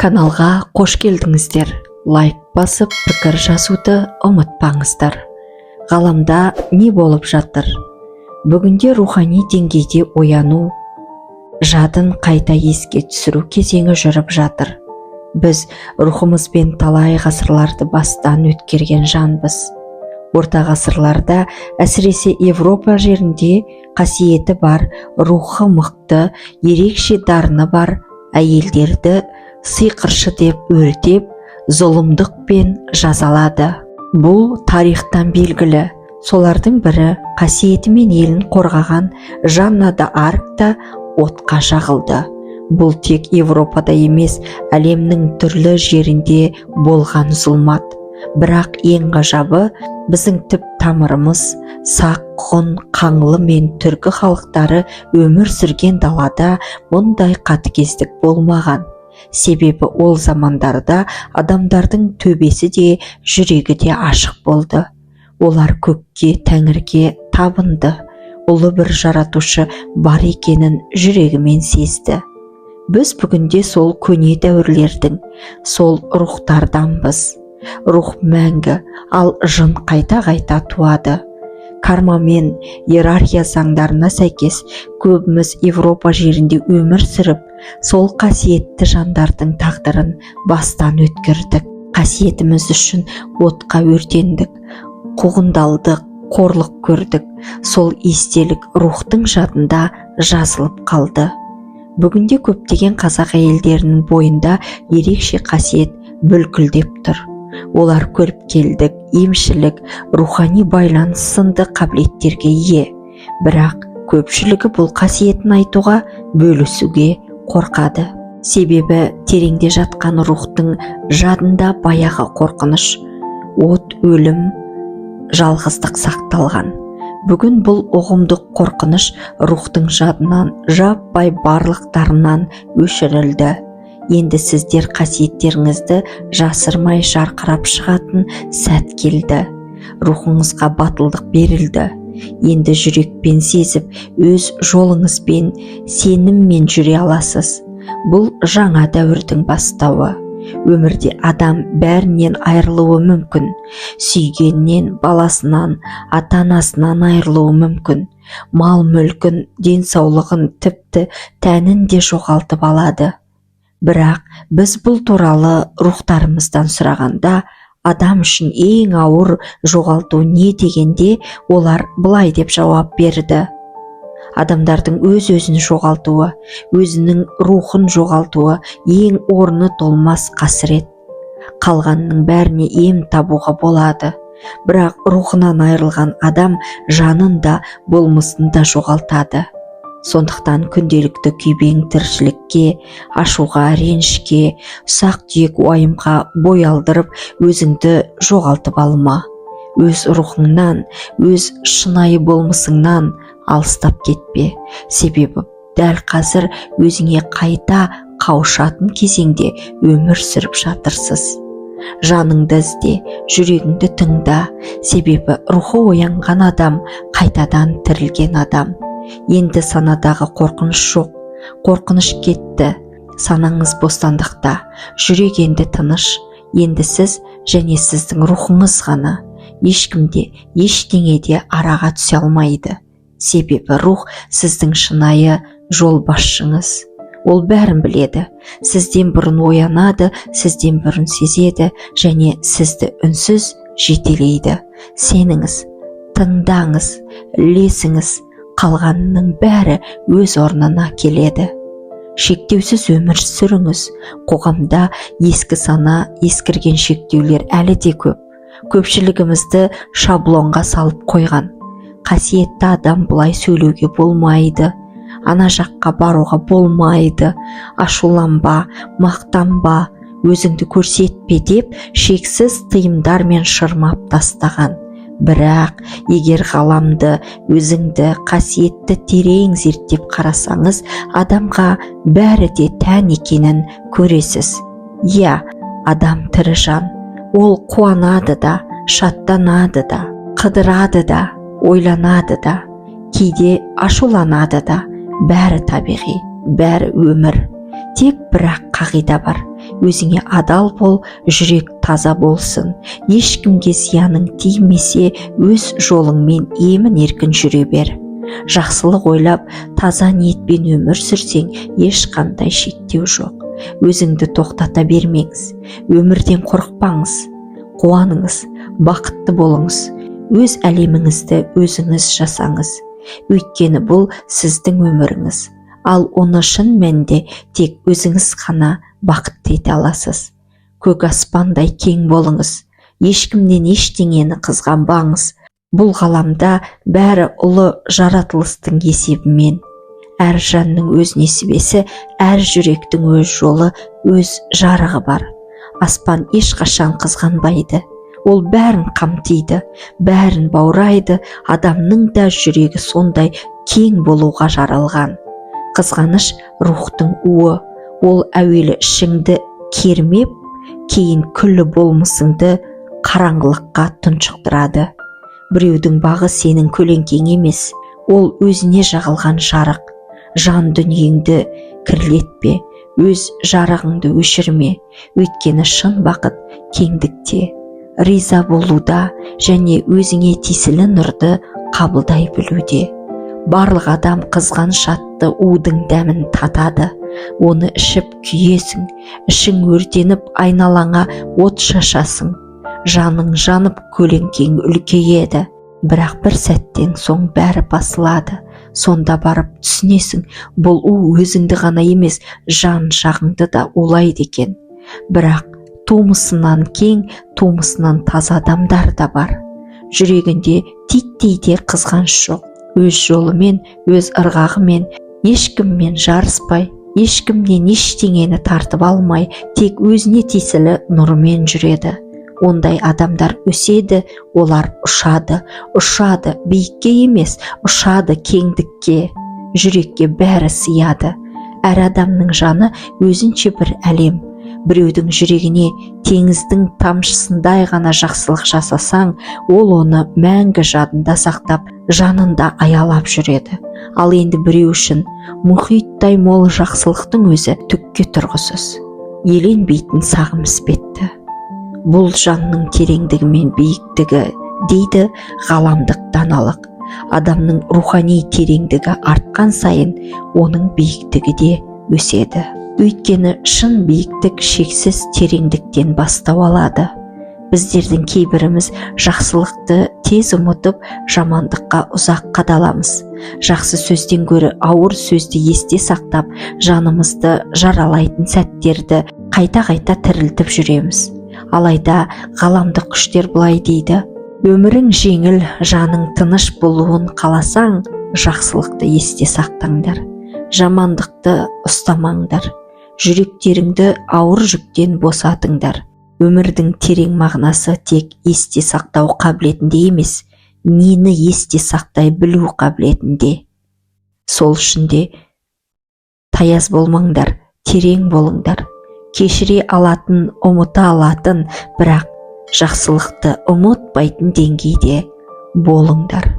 Каналға қош келдіңіздер! Лайк басып, пікір жазуды ұмытпаңыздар. Ғаламда не болып жатыр? Бүгінде рухани деңгейде ояну, жадын қайта еске түсіру кезеңі жүріп жатыр. Біз рухымызбен талай ғасырларды бастан өткерген жанбыз. Орта ғасырларда, әсіресе Европа жерінде, қасиеті бар, рухы мықты, ерекше дарыны бар әйелдерді сиқыршы деп өртеп, зұлымдықпен жазалады. Бұл тарихтан белгілі. Солардың бірі, қасиетімен елін қорғаған Жанна д'Арк та отқа жағылды. Бұл тек Европада емес, әлемнің түрлі жерінде болған зұлмат. Бірақ ең ғажабы, біздің түп тамырымыз сақ, ғұн, қаңлы мен түркі халықтары өмір сүрген далада мұндай қатыгездік болмаған. Себебі ол замандарда адамдардың төбесі де, жүрегі де ашық болды. Олар көкке, тәңірге табынды, ұлы бір жаратушы бар екенін жүрегімен сезді. Біз бүгінде сол көне дәуірлердің, сол рухтарданбыз. Рух мәңгі, ал жын қайта-қайта туады. Карма мен иерархия заңдарына сәйкес, көбіміз Европа жерінде өмір сүріп, сол қасиетті жандардың тағдырын бастан өткердік. Қасиетіміз үшін отқа өртендік, қуғындалдық, қорлық көрдік. Сол естелік рухтың жадында жазылып қалды. Бүгінде көптеген қазақ әйелдерінің бойында ерекше қасиет бүлкілдеп тұр. Олар көріпкелдік, емшілік, рухани байланыс сынды қабілеттерге ие. Бірақ көпшілігі бұл қасиетін айтуға, бөлісуге қорқады. Себебі тереңде жатқан рухтың жадында баяғы қорқыныш, от, өлім, жалғыздық сақталған. Бүгін бұл ұғымдық қорқыныш рухтың жадынан жаппай барлықтарынан өшірілді. Енді сіздер қасиеттеріңізді жасырмай жарқырап шығатын сәт келді. Рухыңызға батылдық берілді. Енді жүрекпен сезіп, өз жолыңызбен сеніммен жүре аласыз. Бұл жаңа дәуірдің бастауы. Өмірде адам бәрінен айырылуы мүмкін: сүйгенінен, баласынан, ата анасынан айырылуы мүмкін, мал мүлкін, денсаулығын, тіпті тәнін де жоғалтып алады. Бірақ біз бұл туралы рухтарымыздан сұрағанда, адам үшін ең ауыр жоғалту не дегенде, олар былай деп жауап берді: адамдардың өз өзін жоғалтуы, өзінің рухын жоғалтуы ең орны толмас қасірет. Қалғанның бәріне ем табуға болады, бірақ рухынан айырылған адам жанын да, болмысын да жоғалтады. Сондықтан күнделікті күйбең тіршілікке, ашуға, ренішке, ұсақ түйек уайымға бой алдырып, өзіңді жоғалтып алма. Өз рухыңнан, өз шынайы болмысыңнан алыстап кетпе. Себебі дәл қазір өзіңе қайта қауышатын кезеңде өмір сүріп жатырсыз. Жаныңды ізде, жүрегіңді тыңда. Себебі рухы оянған адам қайтадан тірілген адам. Енді санадағы қорқыныш жоқ, қорқыныш кетті. Санаңыз бостандықта, жүрек енді тыныш. Енді сіз және сіздің рухыңыз ғана. Ешкім де, ештеңе де араға түсе алмайды. Себебі рух сіздің шынайы жолбасшыңыз. Ол бәрін біледі, сізден бұрын оянады, сізден бұрын сезеді және сізді үнсіз жетелейді. Сеніңіз, тыңдаңыз, ілесіңіз, қалғанының бәрі өз орнына келеді. Шектеусіз өмір сүріңіз. Қоғамда ескі сана, ескірген шектеулер әлі де көп. Көпшілігімізді шаблонға салып қойған. Қасиетті адам бұлай сөйлеуге болмайды, ана жаққа баруға болмайды, ашуланба, мақтанба, өзіңді көрсетпе деп шексіз тыйымдармен шырмап тастаған. Бірақ егер ғаламды, өзіңді, қасиетті терең зерттеп қарасаңыз, адамға бәрі де тән екенін көресіз. Иә, адам тірі жан. Ол қуанады да, шаттанады да, қыдырады да, ойланады да, кейде ашуланады да. Бәрі табиғи, бәрі өмір. Тек бір-ақ қағида бар. Өзіңе адал бол, жүрек таза болсын. Ешкімге зияның тимесе, өз жолыңмен емін еркін жүре бер. Жақсылық ойлап, таза ниетпен өмір сүрсең, ешқандай шектеу жоқ. Өзіңді тоқтата бермеңіз, өмірден қорықпаңыз, қуаныңыз, бақытты болыңыз, өз әлеміңізді өзіңіз жасаңыз. Өйткені бұл сіздің өміріңіз, ал оны шын мәнінде тек өзіңіз ғана бақытты ете аласыз. Көк аспандай кең болыңыз, ешкімнен ештеңені қызғанбаңыз. Бұл ғаламда бәрі ұлы жаратылыстың есебімен. Әр жанның өз несібесі, әр жүректің өз жолы, өз жарығы бар. Аспан ешқашан қызғанбайды, ол бәрін қамтиды, бәрін баурайды. Адамның да жүрегі сондай кең болуға жаралған. Қызғаныш — рухтың уы. Ол әуелі ішіңді кермеп, кейін күллі болмысыңды қараңғылыққа тұншықтырады. Біреудің бағы сенің көлеңкең емес, ол өзіне жағылған жарық. Жан дүниеңді кірлетпе, өз жарығыңды өшірме. Өйткені шын бақыт кеңдікте, риза болуда және өзіңе тиесілі нұрды қабылдай білуде. Барлық адам қызғаныш атты удың дәмін татады. Оны ішіп күйесің, ішің өртеніп, айналаңа от шашасың, жаның жанып, көлеңкең үлкейеді. Бірақ бір сәттен соң бәрі басылады. Сонда барып түсінесің, бұл у өзіңді ғана емес, жан жағыңды да улайды екен. Бірақ тумысынан кең, тумысынан таза адамдар да бар. Жүрегінде титтей де қызғаныш жоқ. Өз жолымен, өз ырғағымен, ешкіммен жарыспай, ешкімнен ештеңені тартып алмай, тек өзіне тиесілі нұрымен жүреді. Ондай адамдар өседі, олар ұшады. Ұшады биікке емес, ұшады кеңдікке. Жүрекке бәрі сыяды. Әр адамның жаны өзінше бір әлем. Біреудің жүрегіне теңіздің тамшысындай ғана жақсылық жасасаң, ол оны мәңгі жадында сақтап, жанында аялап жүреді. Ал енді біреу үшін мұхиттай мол жақсылықтың өзі түкке тұрғысыз, еленбейтін сағым іспетті. Бұл жанның тереңдігі мен биіктігі, дейді ғаламдық даналық. Адамның рухани тереңдігі артқан сайын, оның биіктігі де өседі. Өйткені шын биіктік шексіз тереңдіктен бастау алады. Біздердің кейбіріміз жақсылықты тез ұмытып, жамандыққа ұзақ қадаламыз. Жақсы сөзден гөрі ауыр сөзді есте сақтап, жанымызды жаралайтын сәттерді қайта-қайта тірілтіп жүреміз. Алайда ғаламдық күштер былай дейді: өмірің жеңіл, жаның тыныш болуын қаласаң, жақсылықты есте сақтаңдар, жамандықты ұстамаңдар, жүректеріңді ауыр жүктен босатыңдар. Өмірдің терең мағынасы тек есте сақтау қабілетінде емес, нені есте сақтай білу қабілетінде. Сол үшін де таяз болмаңдар, терең болыңдар. Кешіре алатын, ұмыта алатын, бірақ жақсылықты ұмытпайтын деңгейде болыңдар.